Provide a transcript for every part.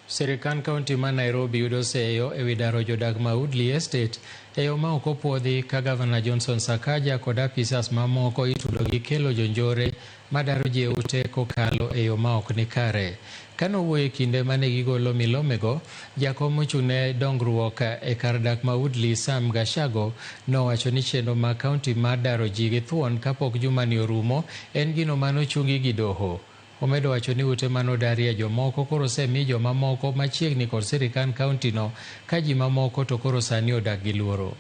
Sirkand kaunti ma Nairobi yudo seyo ewi daro jodak ma Woodley Estate e yo ma ok opuodhi ka Gavana Johnson Sakaja kod apisas mamoko itudo gi kelo jonjore madaro ji e ute kokalo e yo ma ok ni kare. Kane owuoyo e kinde mane gigolo milomego, jakom mochung'ne dongruok e kar dak ma Woodley Sam Gashago nowacho ni chenro mag kaunti mar daro ji gi thuon kapok jumani orumo en gino manochungi gi doho. Omedo wacho ni ute manodarie jomoko koro osemi jomamoko machiegni kod sirkand kaunti no ka ji mamoko to koro sani odak gi luoro.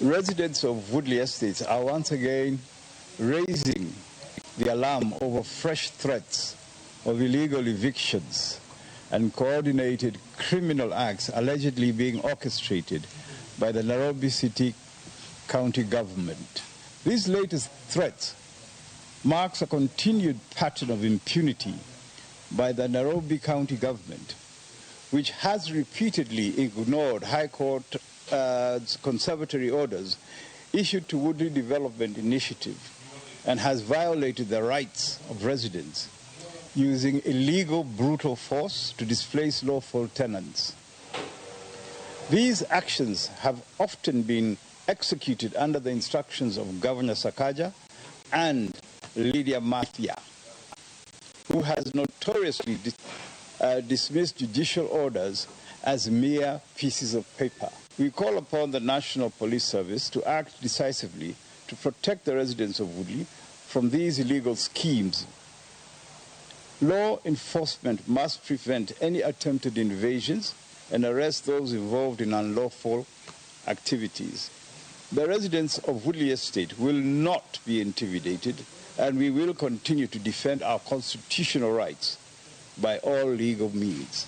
Residents of Woodley Estates are once again raising the alarm over fresh threats of illegal evictions and coordinated criminal acts allegedly being orchestrated by the Nairobi City County government. These latest threats marks a continued pattern of impunity by the Nairobi County government, which has repeatedly ignored High Court conservatory orders issued to Woodley Development Initiative and has violated the rights of residents using illegal brutal force to displace lawful tenants. These actions have often been executed under the instructions of Governor Sakaja and Lydia Mathia, who has notoriously dismissed judicial orders as mere pieces of paper. We call upon the National Police Service to act decisively to protect the residents of Woodley from these illegal schemes. Law enforcement must prevent any attempted invasions and arrest those involved in unlawful activities. The residents of Woodley Estate will not be intimidated, and we will continue to defend our constitutional rights by all legal means.